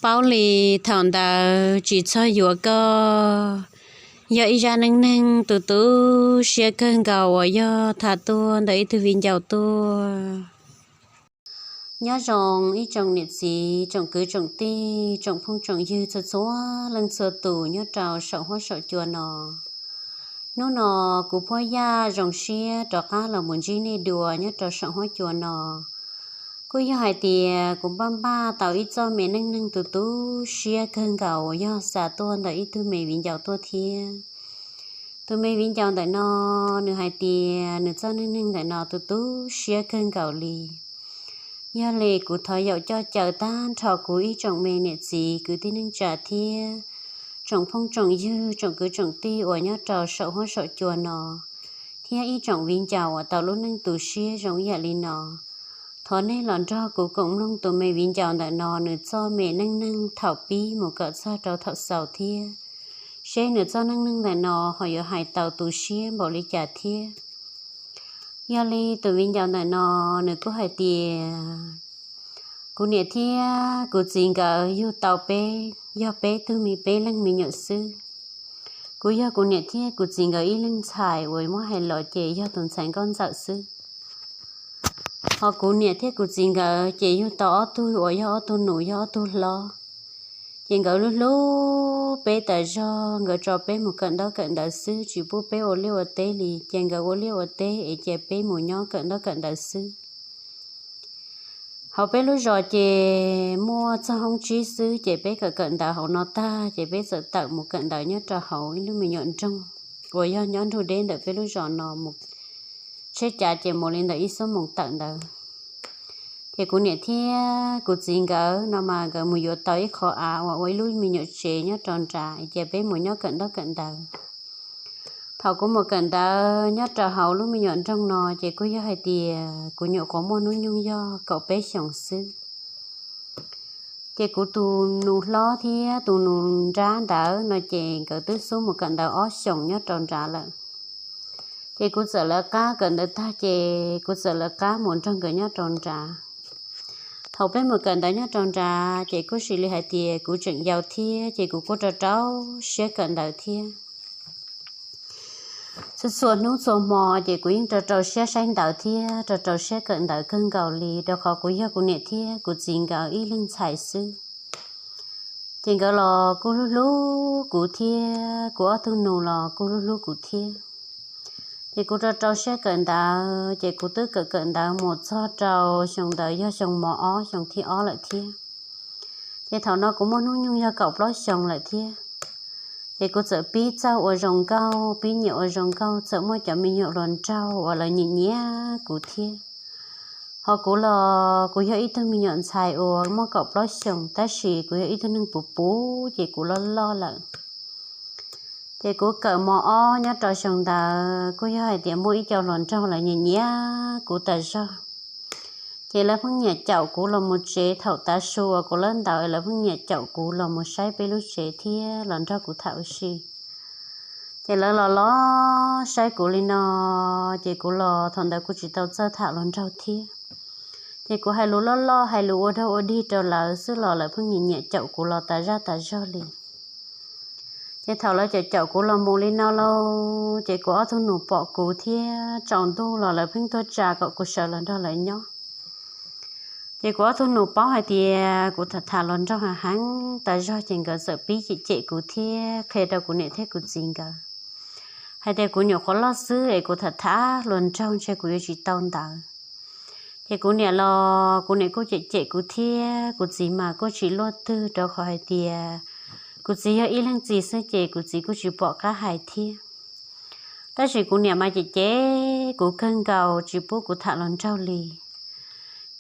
Paub li thaum ntawd tsis txhob yuav koj, yog ib zaj neej neeg tu tu siab kawg nkaus uas yog tham tuaj ntawm ib tug viv ncaus tuaj. Nyob zoo ib tsoom niam txiv, tsoom kwv tsoom tij, tsoom phooj tsoom ywg txhua txhua leej txhua tus nyob rau saum huab saum cua no. Hnub no kuv Phuab Yaj zoo siab rov qab los mus ntsib nej dua nyob rau saum huab cua no. Kuj yog hais tias kuv npaj npaj tau ib txoj me neej neeg tu tu siab kawg nkaus yog xa tuaj ntawm ib tug me viv ncaus tuaj thiab. Tus me viv ncaus ntawm no, nws hais tias nws txoj neej neeg ntawm no tu tu siab kawg nkaus li. Yog li kuv thov yaum coj caw tag nrho kuv ib tsoom me niam txiv kwv tij neej tsa thiab tsoom phooj tsoom ywg tsoom kwv tsoom tij uas nyob rau saum huab saum cua no, thiab ib tsoom viv ncaus uas tau lub neej tu siab zoo ib yam li no. Thov nej los nrog kuv koom mloog tus me viv ncaus ntawm no nws txoj me neej neeg thaum pib mus kom txog rau thaum xaus thiab, seb nws txoj neej neeg ntawm no ho yuav hais tau tu siab npaum li cas thiab. Yog li tus viv ncaus ntawm no, nws kuj hais tias, kuv niam thiab kuv txiv nkawd yug tau peb, yog peb tug me peb leeg me nyuam xwb. Kuv yog kuv niam thiab kuv txiv nkawd ib leeg ntxhais uas muab hais los ces yog tus ntxhais nkauj ntxawm xwb. Ho kuv niam thiab kuv txiv nkawd ces yug tau ob tug uas yog ob tug nus yog ob tug hlob. Ces nkawd hlub hlub peb tas zog, nkawd tso peb mus kawm ntaub kawm ntawv xwb, tsis pub peb ua liaj ua teb li, ces nkawd ua liaj ua teb es cia peb mus nyob kawm ntaub kawm ntawv xwb. Hauv peb lub zos ces muaj txog hoob tsib xwb, ces peb kawm kawm ntawv hauv no tag ces peb txawm tawm mus kawm ntawv nyob rau hauv ib lub me nyuam nroog uas yog nyob nrug deb ntawm peb lub zos no mus tsheb cav ces mus li ntawm ib xuab moos tawm ntawd. Ces kuv niam thiab kuv txiv nkawd no mas nkawd mus yuav tau ib qho av uas ua ib lub me nyuam tsev nyob rau nrad, ces peb mus nyob kawm ntaub kawm ntawv. Thaum kuv mus kawm ntawv nyob rau hauv lub me nyuam nroog no ces kuj yog hais tias kuv nyuam qhuav muaj hnub nyoog yog kaum peb xyoos xwb. Ces kuv tus nus hlob thiab tus nus nrab ntawd no ces nkawd twb xub mus kawm ntawv ob xyoos nyob rau nrad lawm. Ces kuv txawm lawv qab kawm ntawv tag ces kuv txawm lawv qab mus nrog nkawd nyob rau nrad. Thaum peb mus kawm ntawv nyob rau nrad ces kuj sis li hais tias kuv tseem yau thiab ces kuv kuj rau rau siab kawm ntawv thiab. Txhua txhua hnub txhua hmo ces kuv yeej rau rau siab saib ntawv thiab rau rau siab kawm ntawv kawg nkaus li, rau qhov kuv yog kuv niam thiab kuv txiv nkawd ib leeg ntxhais xwb. Ces nkawd los kuj hlub hlub kuv thiab kuv ob tug nus los kuj hlub hlub kuv thiab. Ces kuv rau rau siab kawm ntawv ces kuv twb kawm kawm ntawv mus txog rau xyoo ntawd yog xyoo mos ob xyoo thib ob lawm thiab. Ces thaum no kuv muaj hnub nyoog yog kaum plaub xyoos lawm thiab. Ces kuv txawm pib txawj ua zoo nkauj, pib nyiam ua zoo nkauj, txawm muaj cov me nyuam hluas nraug uas lawv nyiam nyiam kuv thiab. Ho kuv los kuv yog ib tug me nyuam ntxhais uas muaj kaum plaub xyoos, tab sis kuv yog ib tug neeg puv puv ces kuv loj loj lawm. Ces kuv kawm mos ob nyob rau xyoo ntawd kuj yog hais tias muaj ib co hluas nraug lawv nyiam nyiam kuv tas zog. Ces lawv pheej nyiam caum kuv los mus tsev, thaum tav su uas kuv lawb ntawv lawv pheej nyiam caum kuv los mus saib peb lub tsev thiab los nrog kuv tham ua si. Ces lawv los los saib kuv li no, ces kuv los thaum ntawd kuv tsis tau txawj tham hluas nraug thiab. Ces kuv hais lus loj loj, hais lus ua dog ua dig rau lawv xwb los lawv pheej nyiam nyiam caum kuv los tas zaj tas zog li. Ces thaum lawv caum caum kuv los mus li no lauj, ces kuv ob tug nus pom kuv thiab tsaus ntuj los lawv pheej tuaj tsa kom kuv sawv los nrog lawv nyob. Ces kuv ob tug nus paub hais tias kuv tham tham hluas nraug heev heev tas zog ces nkawd txawm pib cem cem kuv thiab qhia rau kuv niam thiab kuv txiv nkawd hais tias kuv nyuam qhuav loj xwb es kuv tham tham hluas nraug ntshe kuv yuav tsis tau ntawv. Ces kuv niam los kuv niam kuj cem cem kuv thiab kuv txiv mas kuj tsis luaj twg rau qhov hais tias kuv txiv yog ib leeg txiv xwb ces kuv txiv kuj tsis pom qab hais thiab. Tab sis kuv niam mas cem cem kuv kawg nkaus tsis pub kuv tham hluas nraug li.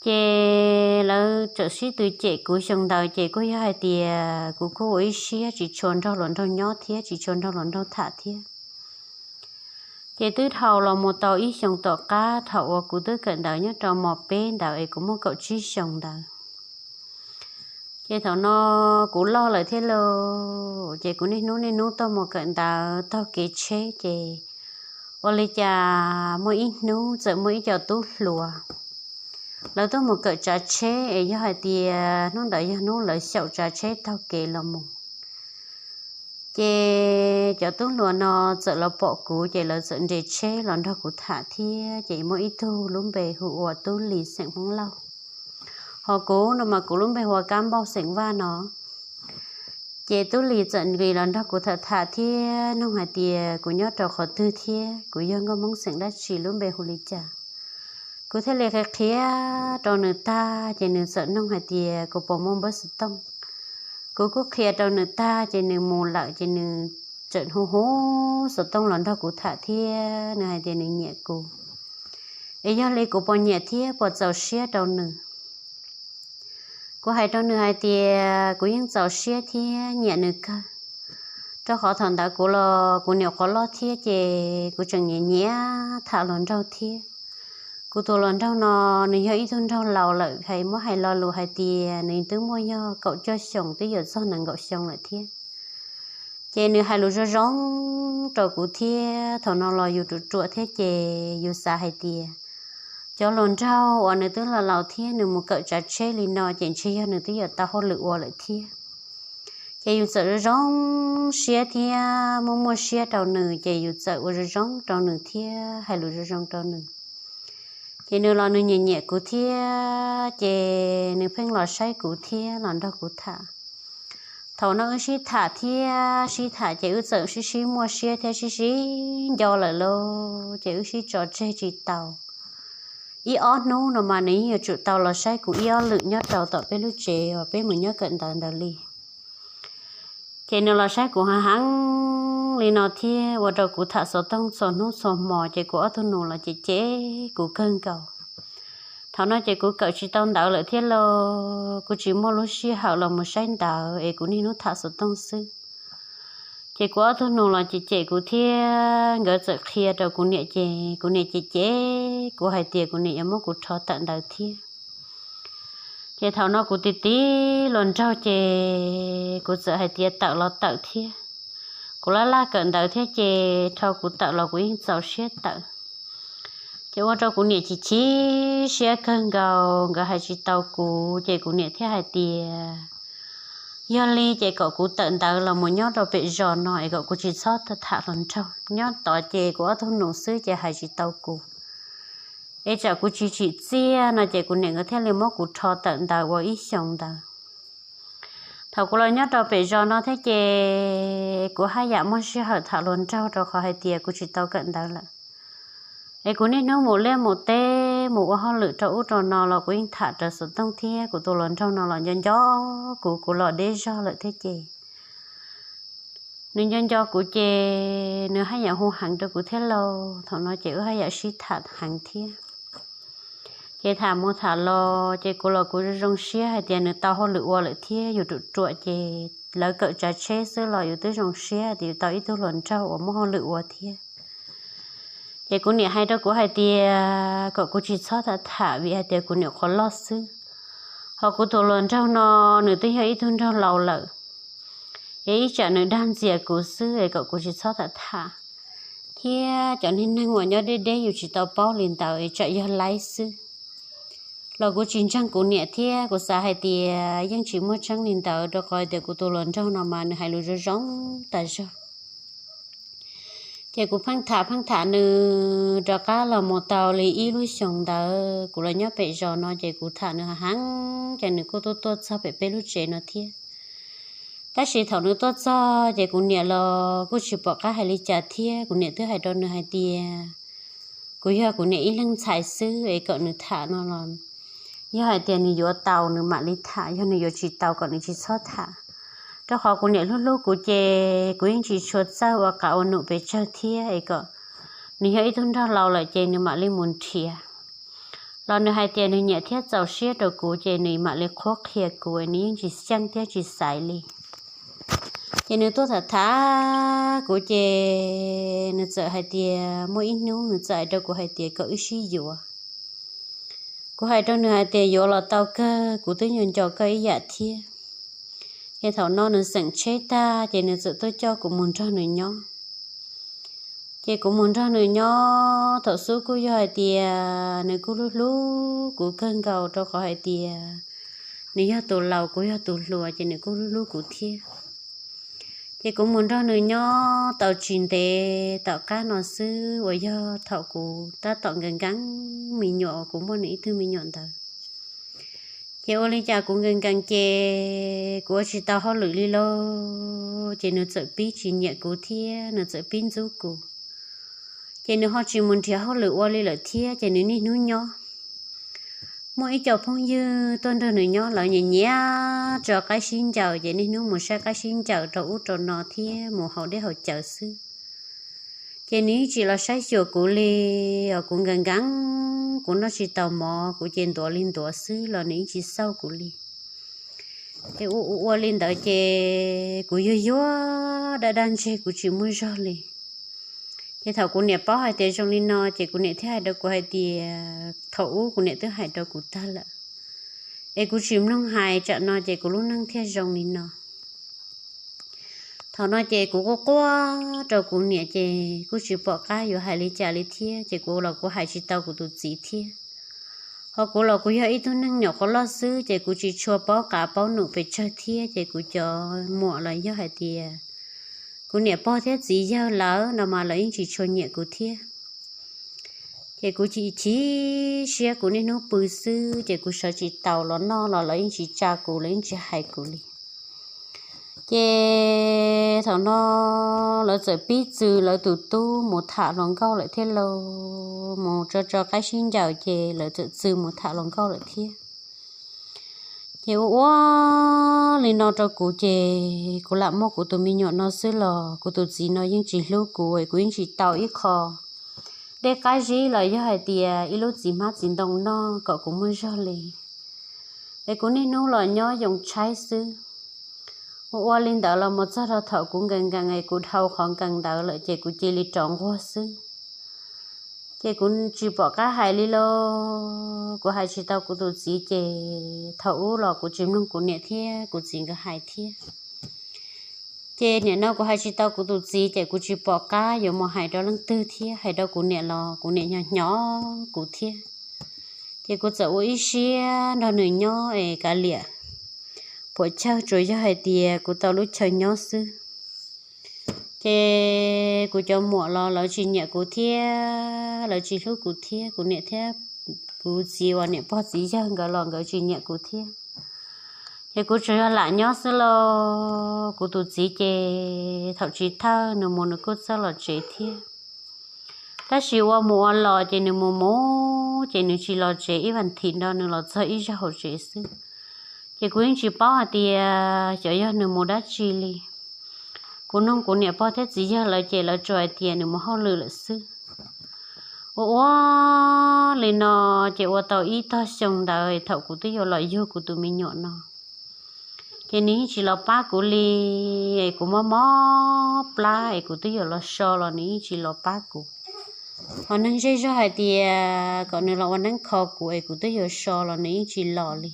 Ces lawv txawm sib tw cem kuv xyoo ntawd ces kuj yog hais tias kuv kuj ua ib siab tsis tshua nrog hluas nraug nyob thiab tsis tshua nrog hluas nraug tham thiab. Ces twb dhau los mus tau ib xyoos tom qab thaum uas kuv twb kawm ntawv nyob rau mos peb ntawd es kuv muaj kaum tsib xyoos ntawd. Ces thaum no kuv loj lawm thiab lauj, ces kuv niaj hnub niaj hnub tuaj mus kawm ntawv taug kev tsheb ces ua li cas muaj ib hnub txawm muaj ib co tub hluas Lawv tuaj mus kawm tsav tsheb es yog hais tias hnub ntawd yog hnub lawv xyaum tsav tsheb taug kev los mus. Ces cov tub hluas no txawm los pom kuv ces lawv txawm nres tsheb los nrog kuv tham thiab. Ces muaj ib tug lub npe hu ua Tub Lis xeem Hmoob Lauj, ho kuv no mas kuv lub npe hu ua Kab Npauj xeem Vaj no. Ces Tub Lis txawm nqis los nrog kuv tham tham thiab nug hais tias kuv nyob rau qhov twg thiab kuv yog nkauj Hmoob xeem dab tsi, lub npe hu li cas. Kuv thiaj li qhia qhia rau nws tag ces nws txawm nug hais tias kuv puas muaj npawb xov tooj. Kuv kuj qhia rau nws tag ces nws mus lawm ces nws txawm hu hu xov tooj los nrog kuv tham thiab nws hais tias nws nyiam kuv, es yog li kuv puas nyiam thiab puas txaus siab rau nws. Kuv hais rau nws hais tias kuv yeej txaus siab thiab nyiam nws kawg, rau qhov thaum ntawd kuv los kuv niam qhuav loj thiab ces kuv tseem nyiam nyiam tham hluas nraug thiab. Kuv tus hluas nraug no nws yog ib tug nraug laus lawm, hais muab hais lo lus hais tias nws twb muaj yog kaum cuaj xyoos twb yuav txog nees nkaum xyoo lawm thiab. Ces nws hais lus zoo zoo rau kuv thiab, thaum no los yus ruam ruam thiab ces yus xav hais tias cov hluas nraug uas nws twb laus laus thiab nws mus kawm tsav tsheb li no ces ntshe yog nws twb yuav tau hauj lwm ua lawm thiab. Ces yus txawm zoo zoo siab thiab muaj muaj siab rau nws ces yus txawm ua zoo zoo rau nws thiab hais lus zoo zoo rau nws. Ces nws los nws nyiam nyiam kuv thiab ces nws pheej los saib kuv thiab los nrog kuv tham. Thaum no wb sib tham thiab sib tham ces wb txawm sib sib muaj siab thiab sib sib nco lawm lauj, ces wb sib tso tseg tsis tau. Ib ob hnub no mas nws yeej yuav tsum tau los saib kuv ib ob lwm nyob rau tom peb lub tsev uas peb mus nyob kawm ntawv ntawd li. Ces nws los saib kuv heev heev li no thiab ua rau kuv tham xov tooj txhua hnub txhua hmo ces kuv ob tug nus los cem cem kuv kawg nkaus. Thaum no ces kuv kawm tsis tau ntawv lawm thiab lauj, kuv tsis muaj lub sij hawm los mus saib ntawv es kuv niaj hnub tham xov tooj xwb. Ces kuv ob tug nus los cem cem kuv thiab nkawd txawm qhia rau kuv niam ces kuv niam cem cem kuv hais tias kuv niam yuav muab kuv rho tawm ntawv thiab. Ces thaum no kuv tiv tiv hluas nraug ces kuv txawm hais tias tawm los tawm thiab. Kuv laj laj kawm ntawv thiab ces rho kuv tawm los kuv yeej txaus siab tawm. Ces ua rau kuv niam chim chim siab kawg nkaus, nkawd hais tsis tau kuv ces kuv niam thiaj hais tias yog li ces kom kuv tawm ntawv los mus nyob rau pem zos no es kom kuv tsis txhob tham hluas nraug nyob tod ces kuv ob tug nus xwb ces hais tsis tau kuv. Es tsam kuv tsis tsim txiaj no ces kuv niam nkawd thiaj li muab kuv rho tawm ntawv ua ib xyoos ntawd. Thaum kuv los nyob rau pem zos no thiab ces kuv haj yam muaj sij hawm tham hluas nraug rau qhov hais tias kuv tsis tau kawm ntawv lawm. Es kuv niaj hnub mus liaj mus teb mus ua hauj lwm rau ub rau no los kuv yeej tham rawv xov tooj thiab kuv tus hluas nraug no los nco nco kuv, kuv los deb zog lawm thiab ces nws nco nco kuv ces nws haj yam hu heev rau kuv thiab lauj. Thaum no ces wb haj yam sib tham heev thiab. Ces tham mus tham los ces kuv los kuv zoo zoo siab hais tias nws tau hauj lwm ua lawm thiab, yus ruam ruam ces lawv kawm tsav tsheb xwb los yus twb zoo siab tias yus tau ib tug hluas nraug uas muaj hauj lwm ua thiab. Ces kuv niam hais rau kuv hais tias kom kuv tsis txhob tham tham vim hais tias kuv niam qhuav loj xwb, ho kuv tus hluas nraug no nws twb yog ib tug nraug laus lawm, es ib tsam nws dag ntxias kuv xwb es kom kuv tsis txhob tham tham, thiab cov niag neeg uas nyob deb deb yus tsis tau paub li ntawd es tsam yog laib xwb. Los kuv tsis ntseeg kuv niam thiab kuv xav hais tias yeej tsis muaj tseeb li ntawd rau qhov tias kuv tus hluas nraug no mas nws hais lus zoo zoo tas zog. Ces kuv pheej tham pheej tham nws rov qab los mus tau li ib lub xyoos ntawd kuv los nyob pem zos no ces kuv tham nws heev ces nws kuj tuaj tuaj txog pem peb lub tsev no thiab. Tab sis thaum nws tuaj txog ces kuv niam los kuj tsis pom qab hais li cas thiab, kuv niam twb hais rau nws hais tias kuv yog kuv niam ib leeg ntxhais xwb es kom nws tham no los yog hais tias nws yuav tau nws mam li tham, yog nws yuav tsis tau kom nws tsis txhob tham. Rau qhov kuv niam hlub hlub kuv ces kuv yeej tsis tshua txawj ua qav ua num pes tsawg thiab es kom nws yog ib tug nraug laus lawm ces nws mam li mus nrhiav. Los nws hais tias nws nyiam thiab txaus siab rau kuv ces nws mam li qhuab qhia kuv, nws yeej tsis xyeej thiab tsis xaiv li. Ces nws tuaj tham tham kuv ces nws txawm hais tias muaj ib hnub nws txawm hais rau kuv hais tias kom wb sib yuav. Kuv hais rau nws hais tias yuav los tau kawg, kuv twb nco nco koj ib yam thiab. Ces thaum no nws xeem tsheb tag ces nws txawm tuaj coj kuv mus nrog nws nyob. Ces kuv mus nrog nws nyob thaum xub kuj yog hais tias nws kuj hlub hlub kuv kawg nkaus rau qhov hais tias nws yog tus laus kuv yog tus hluas ces nws kuj hlub hlub kuv thiab. Ces kuv mus nrog nws nyob tau tsis ntev tom qab no xwb uas yog thaum kuv tab tom nkees nkees me nyuam uas kuv muaj nws ib tug me nyuam ntawd. Ces ua li cas kuv nkees nkees ces kuv ua tsis tau hauj lwm li lauj, ces nws txawm pib tsis nyiam kuv thiab nws txawm pib ntxub kuv. Ces nws ho tsis mus nrhiav hauj lwm ua li lawm thiab ces nws niaj hnub nyob. Muaj ib co phooj ywg tuaj nrog nws nyob lawv nyiam nyiam tso qaib sib ncaws ces niaj hnub mus saib qaib sib ncaws rau ub rau no thiab mus haus dej haus cawv xwb. Ces nws yeej tsis los saib xyuas kuv li, os kuv nkees nkees, kuv noj tsis tau mov kuv ces ntuav li ntuav xwb los nws yeej tsis xauj kuv li. Ces ua ua ua li ntawd ces kuv yuag yuag daj daj ntseg kuv tsis muaj zog li. Ces thaum kuv niam paub hais tias zoo li no ces kuv niam thiaj hais rau kuv hais tias thaum ub kuv niam twb hais rau kuv tag lawm, es kuv tsis mloog hais tsam no ces kuv lub neej thiaj zoo li no. Thaum no ces kuv quaj quaj rau kuv niam ces kuj tsis pom qab yuav hais li cas li thiab ces kuv los kuv hais tsis tau kuv tus txiv thiab. Ho kuv los kuv yog ib tug neeg nyuam qhuav loj xwb ces kuv tsis tshua paub qav paub num pes tsawg thiab ces kuv cov muam los yog hais tias kuv niam pog thiab txiv yawg lawv no mas lawv yeej tsis tshua nyiam kuv thiab. Ces kuv chim chim siab kuv niaj hnub pw xwb ces kuv sawv tsis taus los noj los lawv yeej tsis tsa kuv lawv yeej tsis hais kuv li. Ces thaum no lawv txawm pib txwv lawv tus tub mus tham hluas nkauj lawm thiab lauj, mus tso tso qaib sib ncaws ces lawv txawm txwv mus tham hluas nkauj lawm thiab. Ces ua ua li no rau kuv ces kuv lam muaj kuv tus me nyuam no xwb los kuv tus txiv no yeej tsis hlub kuv es kuv yeej tsis tau ib qho dej qab zib los yog hais tias ib lub txiv hmab txiv ntoo noj kom kuv muaj zog li. Es kuv niaj hnub los nyob yoo tshaib xwb. Ua ua li ntawd los mus txog rau thaum kuv nkees nkees es kuv dhau qhov nkees ntawd lawm ces kuv cia li rov nquag xwb. Ces kuv tsis pom qab hais li lauj, kuv hais tsis tau kuv tus txiv ces thaum ub los kuv tsis mloog kuv niam thiab kuv txiv nkawd hais thiab. Ces nim no kuv hais tsis tau kuv tus txiv ces kuv tsis pom qab yuav mus hais rau leej twg thiab, hais rau kuv niam los kuv niam nyo nyo kuv thiab. Ces kuv txawm ua ib siab nrog nws nyob es kav liam puam chawj tsuas yog hais tias kuv tau lub chaw nyob xwb. Ces kuv cov muam los lawv tsis nyiam kuv thiab lawv tsis hlub kuv thiab, kuv niam thiab kuv txiv uas niam pog txiv yawg nkawd los nkawd tsis nyiam kuv thiab. Ces kuv tsuas yog lam nyob xwb lauj. Kuv tus txiv ces thaum tsis thawj nws mus nws kuj txawj los tsev thiab. Tab sis ua mus ua los ces nws mus mus ces nws tsis los tsev, ib vas thiv nrog nws los txog ib zaug hauv tsev xwb. Ces kuv yeej tsis paub hais tias xyov yog nws mus dab tsi li. Kuv nug kuv niam pog thiab txiv yawg lawv ces lawv tsuas hais tias nws mus hauj lwm lawm xwb. Ua ua li no ces ua tau ib tog xyoo ntawd thaum kuv twb yuav los yug kuv tus me nyuam no, ces nws yeej tsis los pab kuv li. Es kuv mob mob plab es kuv twb yuav los so los nws yeej tsis los pab kuv. Ho neeg zej zog hais tias kom nws los ua neeb kho kuv es kuv twb yuav so los nws yeej tsis los li.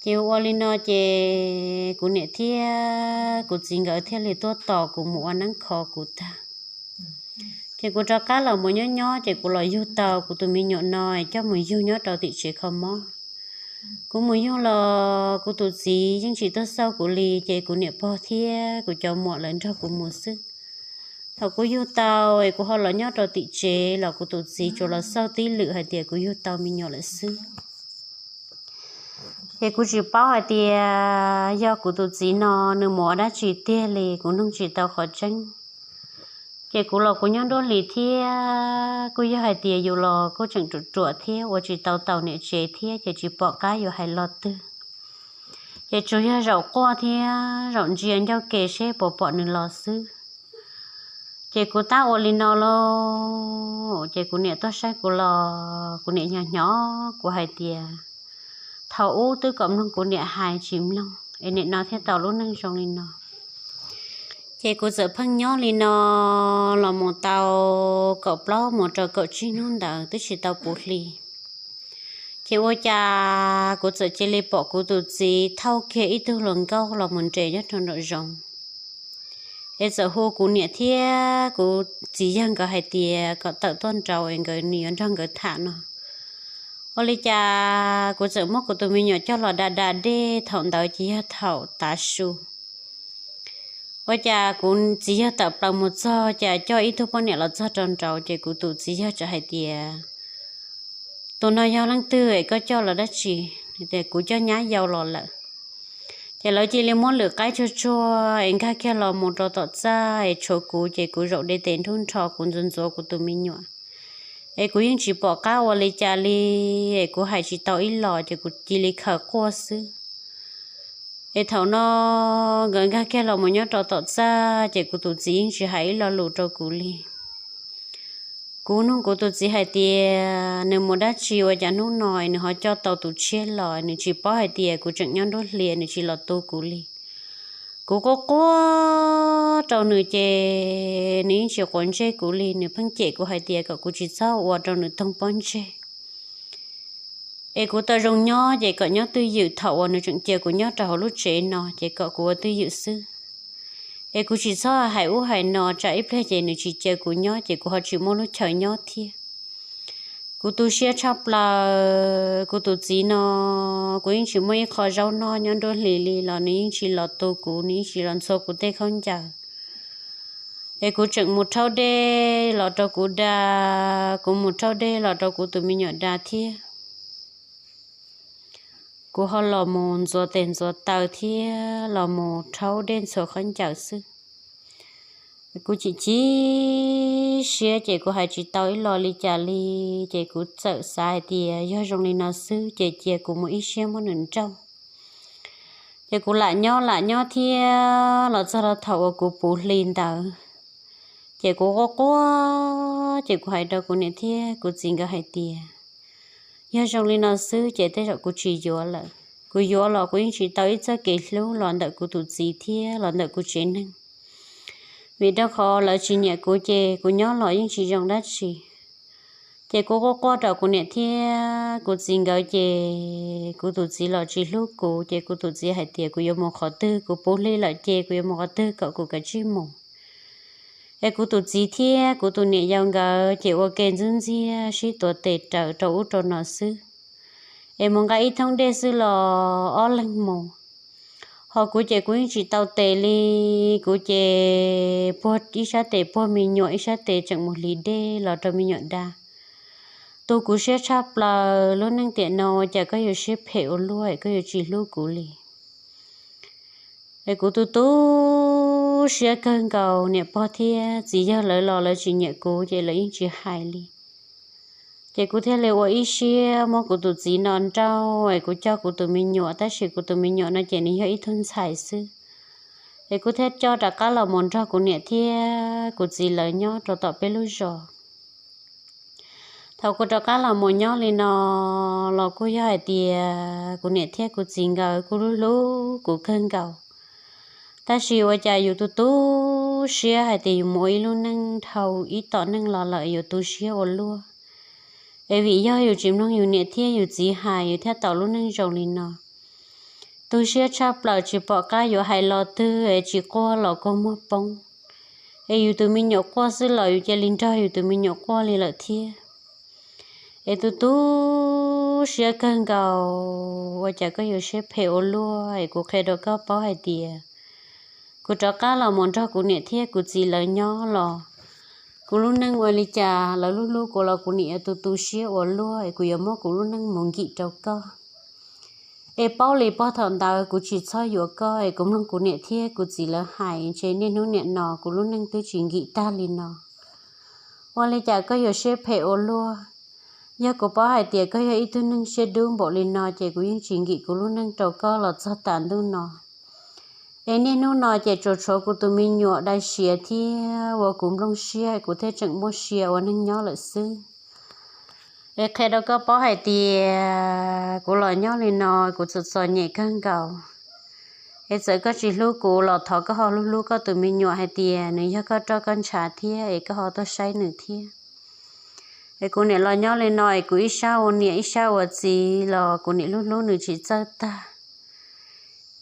Ces ua li no ces kuv niam thiab kuv txiv nkawd thiaj li tuaj tos kuv mus ua neeb kho kuv tag. Ces kuv rov qab los mus nyob nyob ces kuv los yug tau kuv tus me nyuam no coj mus yug nyob rau tim tsev kho mob. Kuv mus yug los kuv tus txiv yeej tsis tuaj xauj kuv li, ces kuv niam pog thiab kuv cov muam lawv nrog kuv mus xwb. Thaum kuv yug tau es kuv ho los nyob rau tim tsev los kuv tus txiv tsuas los xauj tib lwm hais tias kuv yug tau me nyuam lawm xwb. Ces kuv tsis paub hais tias yog kuv tus txiv no nws mus ua dab tsi tiag li, kuv nug tsis tau qhov tseeb. Ces kuv los kuv nyob nruab hlis thiab kuj yog hais tias yus los kuj tseem ruam ruam thiab ua tsis tau taus niam tsev thiab ces tsis pom qab yuav hais lo twg. Ces tsuas yog zaum quaj thiab zaum ntsia ncauj ke seb puas pom nws los xwb. Ces kuv tab ua li no lauj, ces kuv niam tuaj saib kuv los kuv niam nyo nyo kuv hais tias thaum ub twb kom mloog kuv niam hais tsis mloog es nim no thiaj tau lub neej zoo li no. Ces kuv txawm pheej nyob li no los mus tau kaum plaub mus rau kaum tsib hnub ntawd twb tsis tau puv hli. Ces ua cas kuv txawm cia li pom kuv tus txiv thauj kiag ib tug hluas nkauj los mus nres nyob rau nraum zoov. Es txawm hu kuv niam thiab kuv txiv yawg nkawd hais tias kom tawm tuaj nraud es nkawd, nws yuav nrog nkawd tham no. Ua li cas kuv txawm muab kuv tus me nyuam coj los da da dej, thaum ntawd ces yog thaum tav su. Ua cas kuv txiv yawg tawm plaws mus txog, cas coj ib tug poj niam los txog rau nraud, ces kuv tus txiv yawg txawm hais tias, tus no yog leej twg es koj coj los dab tsi? Tias kuv coj nyab yau los lawm. Ces lawv cia li muab lwm qaib tsuag tsuag es nkag kiag los mus rau tom txaj es tshuav kuv, ces kuv zaum de tes nrub nrho kuv ntxuav ntxuav kuv tus me nyuam. Es kuv yeej tsis pom qab ua li cas li, es kuv hais tsis tau ib los ces kuv cia li khaws quaj xwb. Es thaum no nkawd nkag kiag los mus nyob rau tom txaj, ces kuv tus txiv yeej tsis hais ib lo lus rau kuv li. Kuv nug kuv tus txiv hais tias nws mus dab tsi ua cas hnub no nws ho coj tau tus tshiab los, nws tsis paub hais tias kuv tseem nyob nruab hlis nws tsis los tu kuv li. Kuv quaj quaj rau nws ces nws yeej tsis quav ntsej kuv li, nws pheej cem kuv hais tias kom kuv tsis txhob ua rau nws toog pob ntseg. Es kuv tau zoo nyob ces kom nyob twj ywm, thaum uas nws tseem cia kuv nyob rau hauv lub tsev no ces kom kuv ua twj ywm xwb. Es kuv tsis txhob hais ub hais no, tsam ib pliag ces nws tsis cia kuv nyob ces kuv ho tsis muaj lub chaw nyob thiab. Kuv tu siab tshaj plaws, kuv tus txiv no, kuv yeej tsis muaj ib qho zaub noj nyob nruab hlis li los nws yeej tsis los tu kuv, nws yeej tsis los ntxhua kuv tej khaub ncaws. Es kuv tseem mus rhaub dej los rau kuv da, kuv mus rhaub dej los rau kuv tus me nyuam da thiab. Kuv ho los mus ntxuav tes ntxuav taw thiab los mus rhaub dej ntxhua khaub ncaws xwb. Kuv chim chim siab ces kuv hais tsis tau ib lo li cas li, ces kuv txawm xav hais tias yog zoo li no xwb ces cia kuv mus ib siab muab nws nrauj. Ces kuv lam nyob lam nyob thiab los txog rau thaum uas kuv puv hli ntawd, ces kuv quaj quaj, ces kuv hais rau kuv niam thiab kuv txiv nkawd hais tias, yog zoo li no xwb ces tej zaum kuv tsis yuav lawm. Kuv yuav los kuv yeej tsis tau ib txoj kev hlub los ntawm kuv tus txiv thiab los ntawm kuv tsev neeg. Vim rau qhov lawv tsis nyiam kuv ces kuv nyob los yeej tsis zoo dab tsi. Ces kuv quaj quaj rau kuv niam thiab kuv txiv nkawd ces kuv tus txiv los tsis hlub kuv, ces kuv tus txiv hais tias kuv yuav mus qhov twg, kuv puv hli lawm ces kuv yuav mus qhov twg kom kuv kav tsij mus. Es kuv tus txiv thiab kuv tus niam yau nkawd ces ua ke ntxub ntxiag sib tuav tes raws rau ub rau no xwb. Es mus nqa ib thoob dej xwb los ob leeg mus. Ho kuv ces kuv yeej tsis tau tes li, kuv ces puag ib sab tes puag me nyuam, ib sab tes tseem mus hliv dej los rau me nyuam da. Tu kuv siab tshaj plaws, lub neej tiam no ua cas koj yuav siab phem ua luaj, koj yuav tsis hlub kuv li. Es kuv tu tu siab kawg nkaus, niam pog thiab txiv yawg lawv los lawv tsis nyiam kuv ces lawv yeej tsis hais li. Ces kuv thiaj li ua ib siab muab kuv tus txiv no nrauj es kuv coj kuv tus me nyuam, tab sis kuv tus me nyuam no ces nws yog ib tug ntxhais xwb. Es kuv thiaj coj rov qab los mus nrog kuv niam thiab kuv txiv lawv nyob rau tom peb lub zos. Thaum kuv rov qab los mus nyob li no los kuj yog hais tias kuv niam thiab kuv txiv nkawd kuj hlub hlub kuv kawg nkaus. Tab sis ua cas yus tu tu siab hais tias yus mus ua ib lub neej dhau ib tom neej los lawm yuav tu siab ua luaj. Es vim yog yus tsis mloog yus niam thiab yus txiv hais yus thiaj tau lub neej zoo li no. Tu siab tshaj plaws tsis pom qab yuav hais lo twg es tsis quaj los kua muag poob. Es yus tus me nyuam quaj xwb los yus cia li nrog yus tus me nyuam quaj li lawm thiab. Es tu tu siab kawg nkaus, ua cas koj yuav siab phem ua luaj. Es kuv qhia rau koj paub hais tias kuv rov qab los mus nrog kuv niam thiab kuv txiv lawv nyob los kuv lub neej ua li cas lawv hlub hlub kuv los kuv nim yuav tu tu siab ua luaj es kuv yuav muab kuv lub neej mus nkim rau koj. Es paub li pog thaum ntawd kuv tsis txhob yuav koj es kuv mloog kuv niam thiab kuv txiv lawv hais ntshe niaj hnub niam no kuv lub neej twb tsis nkim tag li no. Ua li cas koj yuav siab phem ua luaj? Yog kuv paub hais tias koj yog ib tug neeg siab dub npaum li no ces kuv yeej tsis nkim kuv lub neej rau koj los txog tas ntuj no. Es niaj hnub no ces tsuas tshuav kuv tus me nyuam dai siav thiab ua kuv nplooj siab kuv thiaj tseem muaj sia ua neej nyob lawm xwb. Es qhia rau koj paub hais tias kuv los nyob li no kuv txom txom nyem kawg nkaus. Es txawm koj tsis hlub kuv los thov koj ho hlub hlub koj tus me nyuam hais tias nws yog koj roj koj ntshav thiab es koj ho tuaj saib nws thiab. Es kuv niam los nyob li no es kuv ib sab ua niam ib sab ua txiv los kuv niam hlub hlub nws tsis txawj tag.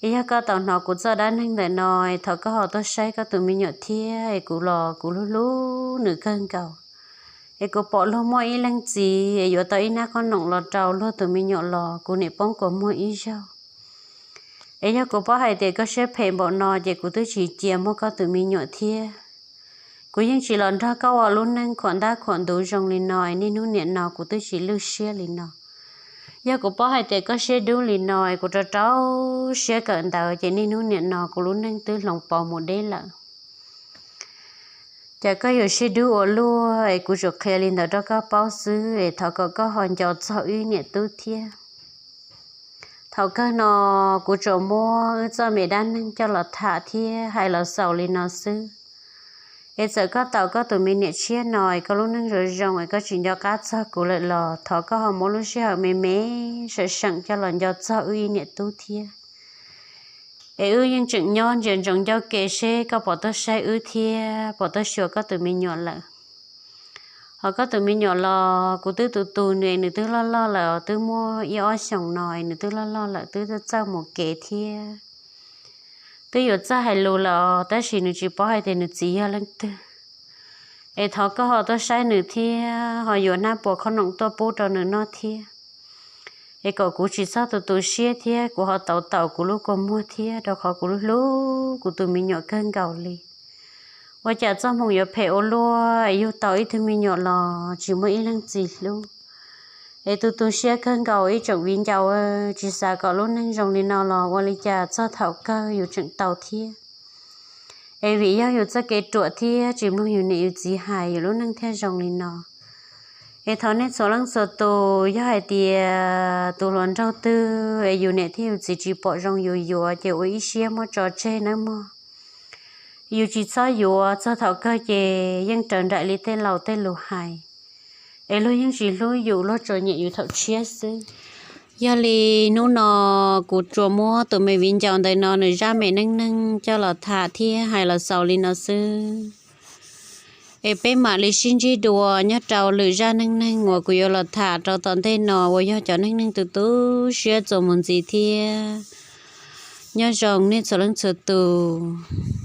Es yog koj tau hnov kuv txoj dab neeg ntawm no, es thov koj ho tuaj saib koj tus me nyuam thiab, es kuv los kuv hlub hlub nws kawg nkaus. Es kuv pom luag muaj ib leej txiv es yuav tau ib nab qhob noom los rau luag tus me nyuam los kuv niam poob kua muag ib zaug. Es yog kuv paub hais tias koj siab phem npaum no ces kuv twb tsis cia muaj koj tus me nyuam thiab. Kuv yeej tsis los nrog koj ua lub neej khuam ntab khuam ntuv zoo li no, es niaj hnub niam no kuv twb tsis lwj siab li no. Yog kuv paub hais tias koj siab dub li no, es kuv rau rau siab kawm ntawv ces niaj hnub niam no kuv lub neej twb hloov pauv mus deb lawm. Ces koj yuav siab dub ua luaj, es kuv tsuas qhia li ntawd rau koj paub xwb, es thov kom koj ho nco txog wb niam tub thiab. Thaum kawg no kuv tsuas muab wb txoj me dab neeg coj los tham thiab hais los xaus li no xwb. Es txawm koj tau koj tus me niam tshiab no, es koj lub neej zoo zoo, es koj tsis nco qab txog kuv lawm los thov koj ho muab lub sij hawm me me seem seem coj los nco txog wb ib niam tub thiab. Es wb yeej tseem nyob ntsia ntsoov ncauj ke seb koj puas tuaj saib wb thiab puas tuaj xyuas koj tus me nyuam lawm. Ho koj tus me nyuam los kuv twb tu tu nws, nws twb loj loj lawm, twb muaj ib ob xyoos no, nws twb loj loj lawm, twb txawj mus kev thiab twb yuav txawj hais lus lawm, tab sis nws tsis paub hais tias nws txiv yog leej twg. Es thov koj ho tuaj saib nws thiab ho yuav hnab puas qhob noom tuaj pub rau nws noj thiab. Es kom kuv tsis txhob tu tu siab thiab kuv ho tau taus kuv lub kua muag thiab, rau qhov kuv hlub kuv tus me nyuam kawg nkaus li. Ua cas txoj hmoo yuav phem ua luaj, es yug tau ib tug me nyuam los tsis muaj ib leej txiv hlub. Es tu tu siab kawg nkaus ib tsoom viv ncaus, tsis xav kom lub neej zoo li no los ua li cas txog thaum kawg yus tseem tau thiab. Es vim yog yus txoj kev ruam thiab tsis mloog yus niam yus txiv hais, yus lub neej thiaj zoo li no. Es thov nej txhua leej txhua tus, yog hais tias tus hluas nraug twg es yus niam thiab yus txiv tsis pom zoo yus yuav ces ua ib siab muab tso tseg nawb mog. Yus tsis txhob yuav, txog thaum kawg ces yeej raws nraim li tej laus tej lus hais. Es luag yeej tsis hlub yus, luag tsuas nyiam yus thaum tshiab xwb. Yog li hnub no kuv tsuas muab tus me viv ncaus ntawm no nws zaj me neej neeg coj los tham thiab hais los xaus li no xwb. Es peb mam li sib ntsib dua nyob rau lwm zaj neej neeg uas kuv yuav los tham rau tom ntej no uas yog cov neej neeg tu tu siab txuas mus ntxiv thiab. Nyob zoo nej txhua leej txhua tus.